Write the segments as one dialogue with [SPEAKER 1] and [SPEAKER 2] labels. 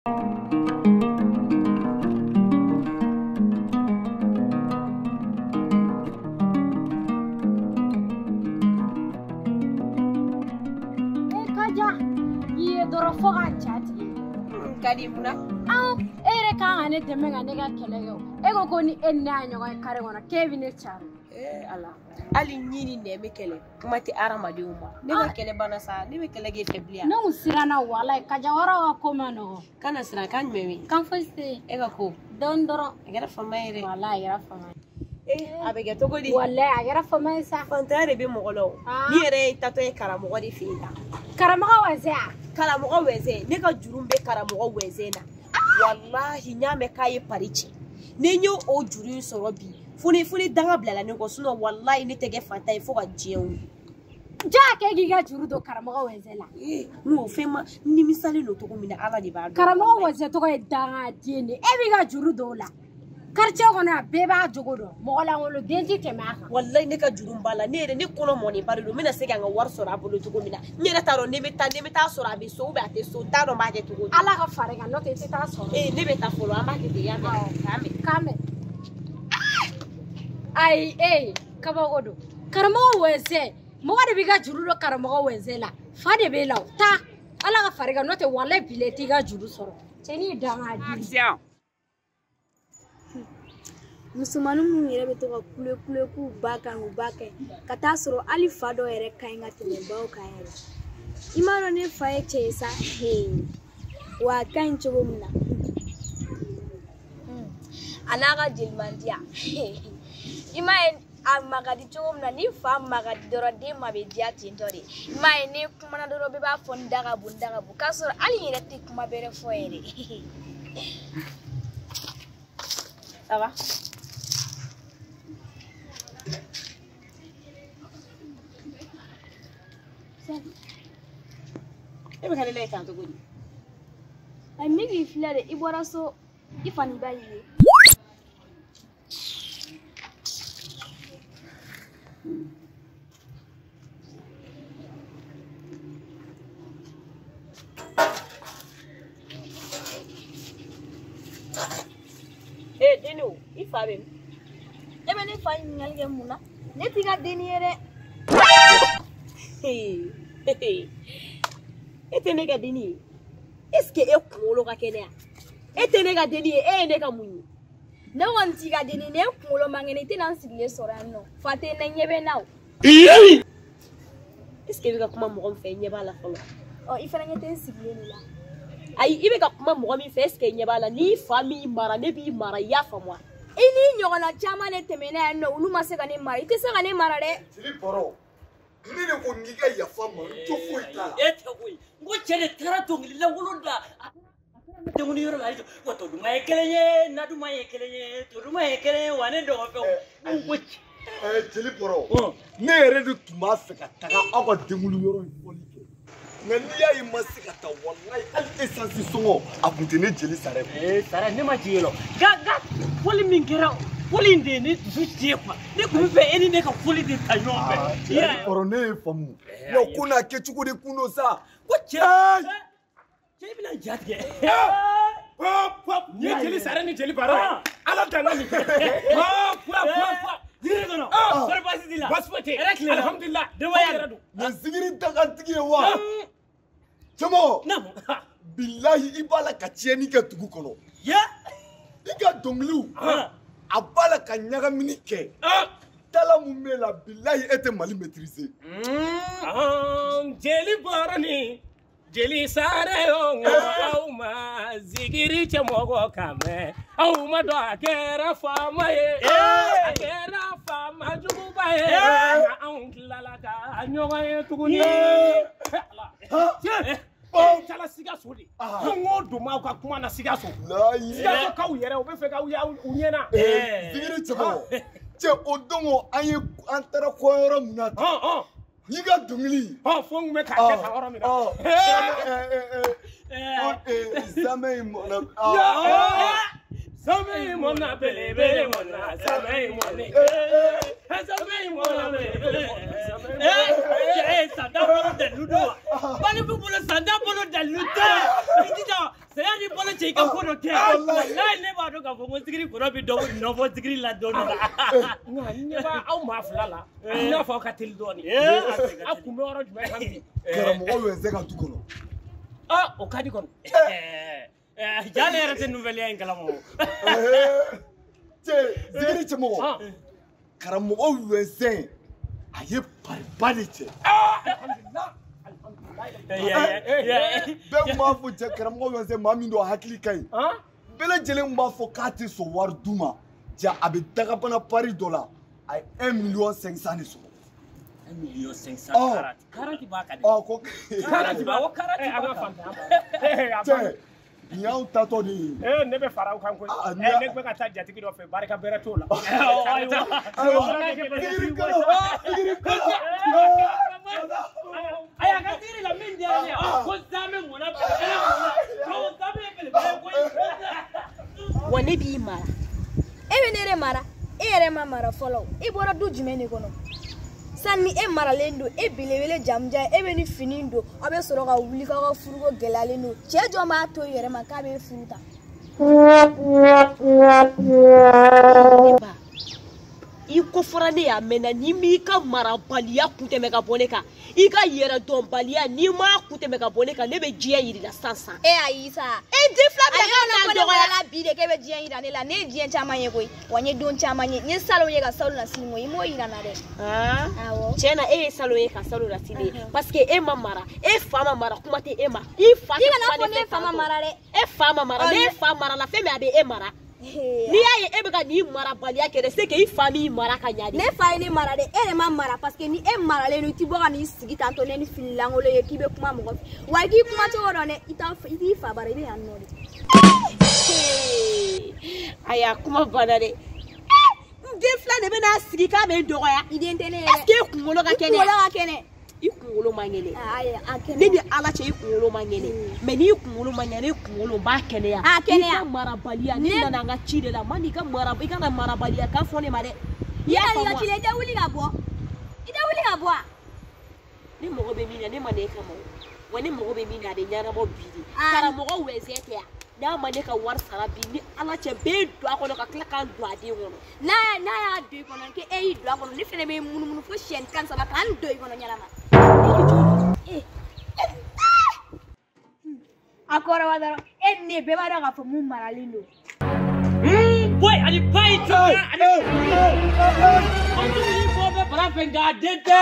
[SPEAKER 1] Kaja, i ye dɔrɔn fo ka ja tigɛ.
[SPEAKER 2] Ka di mun na?
[SPEAKER 1] Awɔ, e yɛrɛ kan ka ne dɛmɛ ka ne ka kɛlɛ kɛ o. E ko ko ni e ni ne y'a ɲɔgɔn ye kare kɔnɔ k'e bɛ ne cari.
[SPEAKER 2] Ee Ala, hali ɲi ni nɛn bɛ kɛlɛ, kuma tɛ hadamadenw ma. Ne ka kɛlɛ banna sa, ne bɛ kɛlɛ k'e fɛ bilen.
[SPEAKER 1] Ne kun siranna walayi, Kaja wɔrɔ ka ko ma nɔgɔn.
[SPEAKER 2] Kana siran, kan jumɛn bɛ yen?
[SPEAKER 1] Kan fosi tɛ yen.
[SPEAKER 2] E ka ko?
[SPEAKER 1] Dɔɔni dɔrɔn.
[SPEAKER 2] A kɛra fama ye dɛ.
[SPEAKER 1] Walayi a kɛra fama ye.
[SPEAKER 2] Ee a bɛ kɛ cogo di?
[SPEAKER 1] Walayi a kɛra fama ye sa.
[SPEAKER 2] Fantanya de bɛ mɔgɔ la o. N'i yɛrɛ ye tatɔ ye karamɔgɔ de fɛ yen.
[SPEAKER 1] Karamɔgɔ wɛzɛ a?
[SPEAKER 2] Karamɔgɔ wɛzɛ, ne ka juru bɛ karamɔgɔ wɛzɛ na. Walahi n y'a mɛn k'a ye pari ci. Ni n y'o o juru in sɔrɔ bi, fo ni danga bilala ne kɔ, sinon walahi ne tɛ kɛ fantan ye fo ka diɲɛ wuli.
[SPEAKER 1] Jaa k'e k'i ka juru don karamɔgɔ wɛzɛ la.
[SPEAKER 2] Ee n ko fɛn ma nimisalen don cogo min na Ala de b'a dɔn.
[SPEAKER 1] Karamɔgɔ wɛzɛ tɔgɔ ye dangaden de ye, e b'i ka juru don o la. Quartier kɔnɔ a bɛɛ b'a jogo dɔn, mɔgɔ lankolon den tɛ tɛmɛ a kan.
[SPEAKER 2] Walayi ne ka juru b'a la, ne yɛrɛ ne kɔnɔ mɔnenba de don, n bɛna se ka n ka wari sɔrɔ a bolo cogo min na. N yɛrɛ t'a dɔn ne bɛ taa ne bɛ taa sɔrɔ a bɛ so ou bien a tɛ so, n t'a dɔn n b'a kɛ cogo di.
[SPEAKER 1] Ala ka fara i kan, n'o tɛ i tɛ taa sɔrɔ.
[SPEAKER 2] Ee ne bɛ taa fɔlɔ, an b'a kɛ ten, y'a mɛn? K'a mɛn.
[SPEAKER 1] K'a mɛn. Ayi ee kabako don. Karamɔgɔ wɛzɛ, mɔgɔ de b'i ka juru don karamɔgɔ wɛzɛ la, fa de b'e la o. Taa Ala ka fara i kan, n'o tɛ walayi bilayi i t'i ka juru sɔrɔ. Cɛnin ye dangaden.
[SPEAKER 3] Musomanin minnu yɛrɛ bɛ to ka kule kule k'u ba kan u ba kɛ ka taa sɔrɔ hali fa dɔw yɛrɛ ka ɲi ka tɛmɛ baw kan yɛrɛ. I m'a dɔn ne fa ye cɛ ye sa, wa a ka ɲi cogo min na. A n'a ka jelimandiya. I m'a ye a ma ka di cogo min na, ni fa ma ka di dɔrɔn den ma bɛ diya ten tɔ de. I m'a ye ne kumana dɔrɔn bɛɛ b'a fɔ n da ka bon n da ka bon k'a sɔrɔ hali n yɛrɛ tɛ kuma bɛrɛ fɔ yɛrɛ.
[SPEAKER 2] Ça va? E bɛ ka ne lajɛ tan cogo di?
[SPEAKER 3] Ayi ne k'i filɛ de, i bɔra so i fa n'i ba y'i ye.
[SPEAKER 2] Ee denni o, i fa bɛ min?
[SPEAKER 3] E bɛ ne fa ɲininkali kɛ mun na? Ne t'i ka denni ye dɛ.
[SPEAKER 2] E tɛ ne ka denni ye? Est ce que e kunkolo ka kɛnɛ wa? E tɛ ne ka denni ye, e ye ne ka mun ye?
[SPEAKER 3] Ne kɔni t'i ka denni ye, ne kunkolo man kɛnɛ, i tɛna n sigilen sɔrɔ yan nɔ. Fa tɛ n na, ɲɛ bɛ n na o.
[SPEAKER 2] Est ce que e bɛ ka kuma mɔgɔ min fɛ, i ɲɛ b'a la fɔlɔ?
[SPEAKER 3] Ɔ i fana ɲɛ tɛ n sigilen de la.
[SPEAKER 2] Ayi i bɛ ka kuma mɔgɔ min fɛ, est ce que i ɲɛ b'a la? N'i fa m'i mara, ne b'i mara, i y'a faamu wa?
[SPEAKER 3] I n'i ɲɔgɔnna caman de tɛmɛna yan nɔ, olu ma se ka ne mara, i tɛ se ka ne mara dɛ.
[SPEAKER 4] Jeli Bɔrɔ, ne de ko n k'i ka yafa n ma, n jo foyi t'a la.
[SPEAKER 5] E tɛ koyi, n ko cɛ de taara dɔnkili lankolon da. Denguli yɔrɔ la, ayi wa to duman ye kelen ye, na duman ye kelen ye, to duman ye kelen ye, wa ne dɔgɔfɛnw. N ko cɛ.
[SPEAKER 4] Jeli Bɔrɔ, ne yɛrɛ de tun b'a fɛ ka taga aw ka denguli yɔrɔ in fɔli kɛ. Nka n'i y'a ye n ma se ka taa, walayi hali esansi sɔngɔ a kun tɛ ne jeli sara ye.
[SPEAKER 5] Ee sara ne ma jigin lɔ. Nka fɔli min kɛra, fɔli in de ye ne dusu tiɲɛ quoi. Ne kun bɛ fɛ e ni ne ka fɔli de ta ɲɔgɔn fɛ.
[SPEAKER 4] Jeli Bɔrɔ ne ye faamu. Nka ko n'a kɛcogo de kun don sa.
[SPEAKER 5] Ko cɛ. Cɛ i bɛna ja tigɛ.
[SPEAKER 6] Nin ye jeli sara ni jeli baro ye. Ala danna nin kɛ.
[SPEAKER 5] Yiri kɔnɔ. Kɔri baasi t'i la.
[SPEAKER 6] Baasi foyi tɛ yen.
[SPEAKER 5] Hɛrɛ tilenna.
[SPEAKER 6] Alihamudulila.
[SPEAKER 5] Denbaya yɛrɛ
[SPEAKER 6] don.
[SPEAKER 4] Nin zikiri dagantigi ye wa? Cɛmɔgɔ.
[SPEAKER 5] Naamu.
[SPEAKER 4] Bilahi i b'a la ka tiɲɛni kɛ dugu kɔnɔ.
[SPEAKER 5] Ye.
[SPEAKER 4] I ka dɔnkiliw. A b'a la ka ɲagamini kɛ. Dala mun b'e la, bilahi e tɛ Mali maîtriser.
[SPEAKER 6] Jeli Bɔrɔ ni jeli sara yo, aw ma zikiri cɛ mɔgɔ kan mɛn, aw ma dɔn a kɛra faama ye, a kɛra faama juguba ye, nka anw tilala ka ɲɔgɔn ye tuguni. Aw taara Sikaso de, ko n ko don m'aw ka kuma na Sikaso. Sikasokaw yɛrɛ u bɛ fɛ k'aw y'aw ɲɛna.
[SPEAKER 4] Zikiri cɛmɔgɔ, cɛ o don o an ye an taara kɔɲɔyɔrɔ mun na ten. N'i ka dɔnkili.
[SPEAKER 6] Fo n kun bɛ k'a kɛ tan yɔrɔ min na.
[SPEAKER 4] Zamɛ in mɔnna.
[SPEAKER 6] Samay mona belebele mona samay mone. Samay mona belebele mona samay.
[SPEAKER 5] Eh sanda bolo dalu do. Bali bu bolo sanda bolo dalu tɛ. I jija saya ni bolo cɛ i ka ko dɔ kɛ. Walayi ne b'a dɔn k'a fɔ ko zikiri kɔrɔ bɛ dɔ nɔ bɔ zikiri la don dɔ la.
[SPEAKER 6] Nka ne b'a aw maa fila la. I n'a fɔ aw ka teli dɔɔni. Aw kun bɛ yɔrɔ jumɛn kan bi?
[SPEAKER 4] Karamɔgɔ wɛnzɛ ka du kɔnɔ.
[SPEAKER 6] Ah o ka di kɔni.
[SPEAKER 5] Ja ne yɛrɛ tɛ nouvelle in kalama o.
[SPEAKER 4] Cɛ zikiri cɛmɔgɔ. Karamɔgɔ wɛnzɛ a ye pariba de cɛ. Bɛɛ kun b'a fɔ cɛ karamɔgɔ wɛnzɛ maa min don a hakili ka ɲi. Bɛɛ lajɛlen kun b'a fɔ k'a tɛ sɔn wari d'u ma. Ja a bɛ dagabana pari dɔ la a ye 1 500 000 de sɔrɔ.
[SPEAKER 5] 1 500 000 karati b'a ka di.
[SPEAKER 4] Ɔ ko
[SPEAKER 5] karati b'a o karati
[SPEAKER 6] b'a ka fan.
[SPEAKER 4] Cɛ nin y'anw tatɔ de ye.
[SPEAKER 6] Ee ne bɛ fara aw kan koyi. Ne bɛ ka taa jatigi dɔ fɛ barika bɛrɛ t'o la.
[SPEAKER 4] Ayiwa zikiri kɔnɔ zikiri kɔnɔ.
[SPEAKER 5] Ayi a ka zikiri la min diyara ne ye ko zamɛ mɔna belebele mɔna ko zamɛ belebele koyi.
[SPEAKER 2] Wa ne b'i mara.
[SPEAKER 3] E bɛ ne de mara. E yɛrɛ ma mara fɔlɔ. E bɔra du jumɛn de kɔnɔ? Sani ni e maralen don e belebele jamujan e bɛ ni fini don aw bɛ sɔrɔ ka wuli k'aw ka furuko gɛlɛyalen don cɛ jɔn b'a to i yɛrɛ ma k'a bɛ furu ta.
[SPEAKER 2] Ne ba i ko fɔra ne y'a mɛn na n'i m'i ka marabaliya kun tɛmɛ ka bɔ ne kan i ka yɛrɛdɔnbaliya n'i m'a kun tɛmɛ ka bɔ ne kan ne bɛ diɲɛ yir'i la sisan sisan.
[SPEAKER 3] E ayi sa.
[SPEAKER 2] E den fila bɛɛ ka na dɔgɔya
[SPEAKER 3] la bi de k'e bɛ diɲɛ yira ne la ne ye diɲɛ caman ye koyi wa n ye don caman ye n ye salon ye ka salon na sini ko i m'o yira n na dɛ. Awɔ.
[SPEAKER 2] Tiɲɛ na e ye salon ye ka salon na sini ye parce que e ma mara e fa ma mara kuma tɛ e ma i fa
[SPEAKER 3] tɛ kuma ne fɛ. I kana fɔ ne fa ma mara dɛ.
[SPEAKER 2] E fa ma mara ne fa mara la fɛn min a bɛ e mara. N'i y'a ye e bɛ ka nin marabaliya kɛ dɛ c'est que i fa m'i mara ka ɲa de.
[SPEAKER 3] Ne fa ye ne mara dɛ e de ma mara parce que ni e maralen don i ti bɔ ka n'i sigi tantɔ ne ni fini lankolon ye k'i bɛ kuma mɔgɔ fɛ wa i k'i kuma cogo dɔn dɛ i t'i fa bara i bɛ yan nɔ de.
[SPEAKER 2] Ayiwa kuma banna dɛ. N den fila de bɛ n'a sigi k'a bɛ n dɔgɔya.
[SPEAKER 3] I den tɛ ne yɛrɛ.
[SPEAKER 2] Est-ce que e kunkolo ka kɛnɛ?
[SPEAKER 3] I kunkolo ka kɛnɛ.
[SPEAKER 2] I kunkolo man kɛnɛ. Ne ni Ala cɛ i kunkolo man kɛnɛ mais n'i kunkolo man kɛnɛ ne kunkolo n b'a kɛnɛya.
[SPEAKER 3] A kɛnɛya.
[SPEAKER 2] I ka marabaliya ne nana n ka ci de la ma n'i ka mara i kana marabaliya kan fɔ ne ma dɛ.
[SPEAKER 3] I y'a faamu wa? I ka ci la i tɛ wuli ka bɔ i tɛ wuli ka bɔ wa?
[SPEAKER 2] Ne mago bɛ min na ne ma na e kama o wa ne mago bɛ min na a bɛ ɲɛnabɔ bi de. Karamɔgɔ wɛzɛ tɛ yan n'a ma ne ka wari sara bi ni Ala cɛ bɛɛ don a kɔnɔ ka tila k'an don a den kɔnɔ.
[SPEAKER 3] N'a y'a don i kɔnɔ k'e y'i don a kɔnɔ ne fana bɛ munumunu fo siɲɛ 13 k'an don i kɔnɔ ɲɛnama. A kɔrɔba dɔrɔn e ni ne bɛɛ b'a dɔn k'a fɔ mun maralen don.
[SPEAKER 5] Boy ani ba yi cogoya ani. O tun bɔ bɛ bara fɛ nka a den tɛ.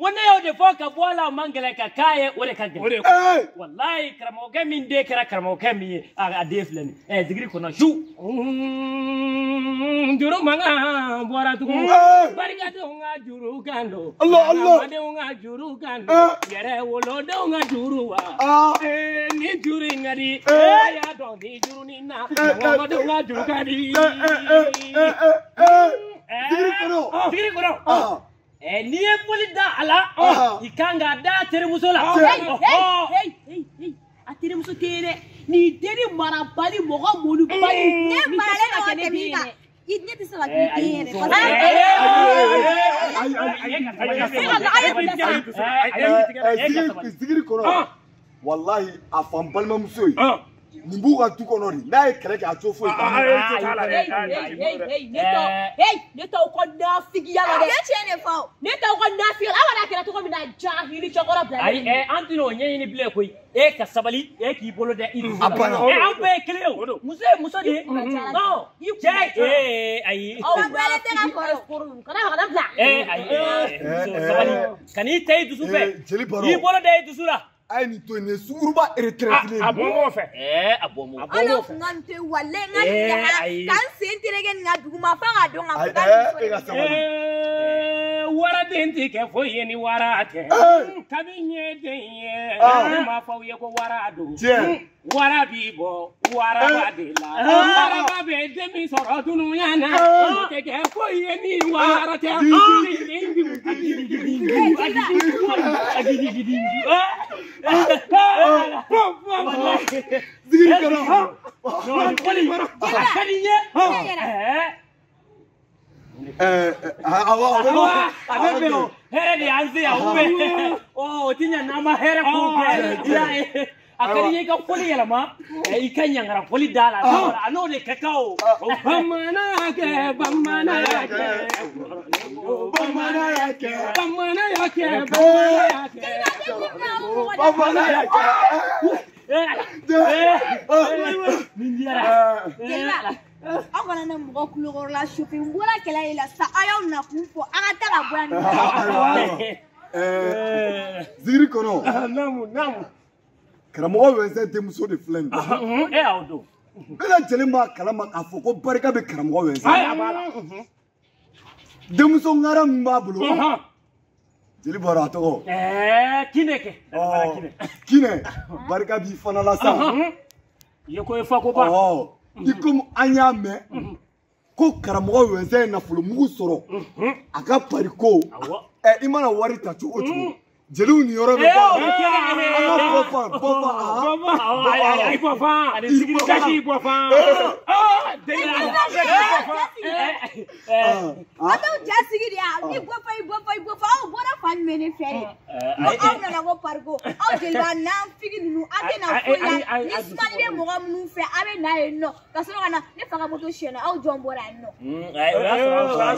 [SPEAKER 5] N ko ne y'o de fɔ ka bɔ a la o man gɛlɛn ka k'a ye o de ka gɛlɛn. Walayi karamɔgɔkɛ min den kɛra karamɔgɔkɛ min ye a den filɛ nin ye zikiri kɔnɔ su.
[SPEAKER 6] Juru mankan bɔra tugun. Barikadenw ka juru kan don. Adamadenw ka juru kan don. Yɛrɛ wolodenw ka juru wa. Ni juru in ka di. A y'a dɔn ni juru nin na. Mɔgɔdenw ka juru ka di.
[SPEAKER 4] Zikiri kɔnɔ.
[SPEAKER 5] Zikiri kɔnɔ. N'i ye foli da a la i kan k'a da terimuso la.
[SPEAKER 2] A terimuso tɛ yen dɛ nin denni marabali mɔgɔ molobali.
[SPEAKER 3] Ne maralen don ka tɛmɛ i kan. Ne tɛ se ka k'i den yɛrɛ.
[SPEAKER 4] Zikiri kɔnɔ walahi a fa n balimamuso ye. Nin b'u ka du kɔnɔ de n'a ye kɛlɛ kɛ a t'o foyi t'a la.
[SPEAKER 2] Ne t'aw ka nafigiya la dɛ.
[SPEAKER 3] Ne tiɲɛ de fɔ.
[SPEAKER 2] Ne t'aw ka nafigiya la aw b'a kɛra cogo min na jahili cɛkɔrɔba bila.
[SPEAKER 5] Ayi an tɛna o ɲɛɲini bilen koyi e ka sabali e k'i bolo da i dusu la.
[SPEAKER 4] A banna.
[SPEAKER 5] An bɛɛ ye kelen ye o muso ye muso de ye. Cɛ ayi.
[SPEAKER 2] Aw bɛɛ kana bila.
[SPEAKER 5] Ayi muso sabali kan'i ta i dusu fɛ.
[SPEAKER 4] Jeli baro.
[SPEAKER 5] I bolo da i dusu la.
[SPEAKER 4] A ye nin to yen nin ye sunkuruba retraité ye.
[SPEAKER 6] A bɔ m'o fɛ.
[SPEAKER 5] A bɔ m'o fɛ.
[SPEAKER 3] Ala kun ka nin to yen walayi n ka nin ka n sen tereke nin ka duguma f'a k'a dɔn k'a fɔ k'a
[SPEAKER 4] E ka sabali.
[SPEAKER 6] Waraden tɛ kɛ foyi ye ni wara tɛ. Kabi n ye den ye. Ne m'a fɔ aw ye ko wara don. Wara b'i bɔ waraba de la. Waraba bɛ den min sɔrɔ dunuya na. O tɛ kɛ foyi ye ni wara tɛ.
[SPEAKER 4] Zigiri kɔnɔ.
[SPEAKER 5] Non, fɔli a ka di n ye.
[SPEAKER 4] Awɔ,
[SPEAKER 5] a bɛ bɛn o. Hɛrɛ de y'an se yan ou bien o ti ɲa n'an ma hɛrɛ kow kɛ. I y'a ye, a ka di n ye i ka fɔli yɛlɛma, i ka ɲangara fɔli da la, a n'o de ka kan o.
[SPEAKER 6] Bamanan kɛ, bamanan y'a kɛ.
[SPEAKER 4] Bamanan y'a kɛ.
[SPEAKER 6] Bamanan y'a kɛ, bamanan y'a kɛ.
[SPEAKER 4] Bamanan y'a kɛ.
[SPEAKER 5] Nin diyara.
[SPEAKER 3] Jeliba, aw kana na mɔgɔ kulokɔrɔla sufi n bɔra kɛlɛ de la sa, aw y'aw nakun fɔ, an ka taa ka bɔ yan.
[SPEAKER 4] Zigiri kɔnɔ.
[SPEAKER 6] Naamu, naamu.
[SPEAKER 4] Karamɔgɔ Wɛnsɛn denmuso de filɛ nin ye.
[SPEAKER 5] E y'aw don.
[SPEAKER 4] Bɛɛ lajɛlen b'a kalama k'a fɔ ko barika bɛ karamɔgɔ Wɛnsɛn.
[SPEAKER 6] Ayi, a b'a la.
[SPEAKER 4] Denmuso ŋara min b'a bolo. Jeli bɔra a tɔgɔ.
[SPEAKER 5] Kinɛ kɛ.
[SPEAKER 4] Kinɛ, barika b'i fana la sa.
[SPEAKER 6] I ye ko ye fa ko ba.
[SPEAKER 4] I komi an y'a mɛn ko karamɔgɔ Wɛnsɛn ye nafolomugu sɔrɔ a ka pariko. I mana wari ta cogo o cogo, jeliw ni yɔrɔ bɛ bɔ a la. An ka bɔ fan, bɔ fan.
[SPEAKER 6] Ayi, bɔ fan.
[SPEAKER 5] Ani sigiri
[SPEAKER 6] Kaki bɔ fan.
[SPEAKER 3] Aw t'aw ja sigi de yan, i bɔ fa, i bɔ fa, i bɔ fa, aw bɔra fan jumɛn de fɛ de? Ko aw nana ko pariko, aw jeliba n'an figi ninnu, aw tɛ na foyi la, ni sumani bɛ mɔgɔ minnu fɛ, aw bɛ na yen nɔ, ka sɔrɔ ka na ne fa ka moto siyɛn na, aw jɔn bɔra yan nɔ?
[SPEAKER 5] O y'a sɔrɔ
[SPEAKER 3] O y'a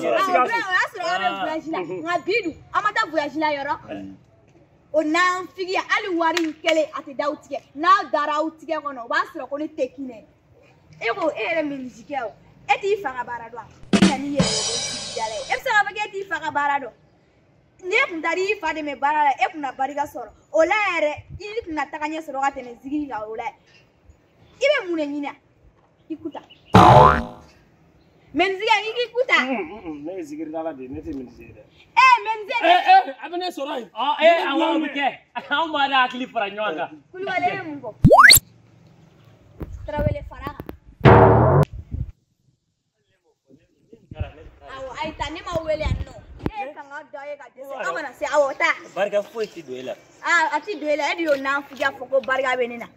[SPEAKER 3] sɔrɔ aw bɛ voyage la, nka bi dun, aw ma taa voyage la yɔrɔ. O n'an figi, hali wari in kɛlen a tɛ da aw tigɛ, n'a dara aw tigɛ kɔnɔ, o b'a sɔrɔ ko ne tɛ kinɛ. E ko e yɛrɛ minizikɛ o, e t'i fa ka baara dɔn, e na n'i yɛrɛ ko sigidala ye, e bɛ se k'a fɔ k'e t'i fa ka baara dɔn? N'e kun taara i fa dɛmɛ baara la, e kun na barika sɔrɔ o la yɛrɛ, i kun na taga ɲɛ sɔrɔ ka tɛmɛ zigiri kan o la. I bɛ mun de ɲini a? I kuta mɛnizikɛ, i k'i kuta.
[SPEAKER 6] Ne ye zigiridala de ye, ne tɛ minisi ye dɛ.
[SPEAKER 3] Mɛnizikɛ.
[SPEAKER 6] A bɛ ne sɔrɔ yen.
[SPEAKER 5] Awɔ, o bɛ kɛ. Anw b'a da hakili fara ɲɔgɔn kan.
[SPEAKER 3] Kulubali, e bɛ mun fɔ? Tarawele, fara kan. Awɔ, ayi taa, ne ma wele yan nɔ. Ne ye kanga dɔ ye ka dɛsɛ, aw kana se. Awɔ, taa.
[SPEAKER 5] Barika foyi tɛ don e la.
[SPEAKER 3] Aa, a ti don e la, e de y'o nanfigiya fɔ ko barika bɛ ne na.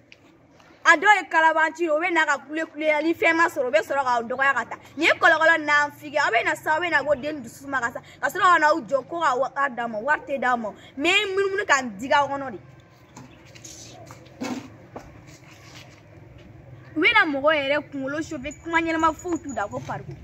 [SPEAKER 3] A dɔw ye kalabanci ye, o bɛ na ka kule kule la, ni fɛn ma sɔrɔ, o bɛ sɔrɔ k'aw dɔgɔya ka taa. Nin ye kɔlɔkɔlɔ nanfigiya, aw bɛ na sa, aw bɛ na ko den dusu ma ka sa, ka sɔrɔ ka n'aw jɔ ko ka wari d'a ma, wari tɛ d'a ma. Mais munumunu ka n digi aw kɔnɔ de. U bɛ na mɔgɔ yɛrɛ kunkolo chauffer, kuma ɲɛnama foyi t'u da ko pariko.